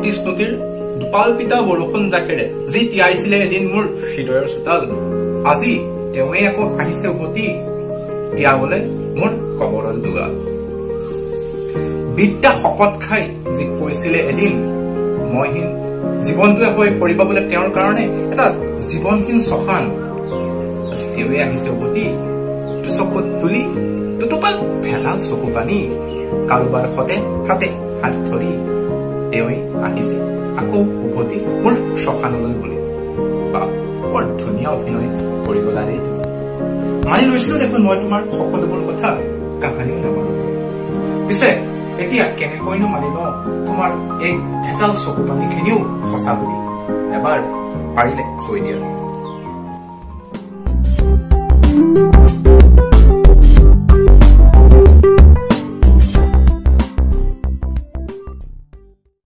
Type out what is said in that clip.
প্ৰতিশ্ৰুতিৰ দুপালপিতা বৰষুণ জাকেৰে যি তিয়াইছিলে এদিন মোৰ হৃদয়ৰ চোতাল, আজি তেওঁৱে আকৌ আহিছে উভতি তিয়াবলৈ মোৰ কবৰৰ দুগাল। বিদ্যা শপত খাই যি কৈছিলে এদিন মইহীন জীৱনটোৱে হৈ পৰিব বোলে তেওঁৰ কাৰণে এটা জীৱনহীন শ্মশান, আজি তেওঁৱে আহিছে উভতি দুচকুত তুলি দুটোপাল ভেজাল চকু পানী, কাৰোবাৰ সতে হাতে হাত ধৰি তেওঁৱে আহিছে আকৌ উভতি মোৰ শ্মশানলৈ বুলি। বা বৰ ধুনীয়া অভিনয় কৰি গলা দেই তুমি। মানি লৈছিলো দেখোন মই তোমাৰ সকলোবোৰ কথা, কাহানিও নামানো। পিছে এতিয়া কেনেকৈনো মানি লওঁ তোমাৰ এই ভেজাল চকু পানীখিনিও সঁচা বুলি? এবাৰ পাৰিলে কৈ দিয়া।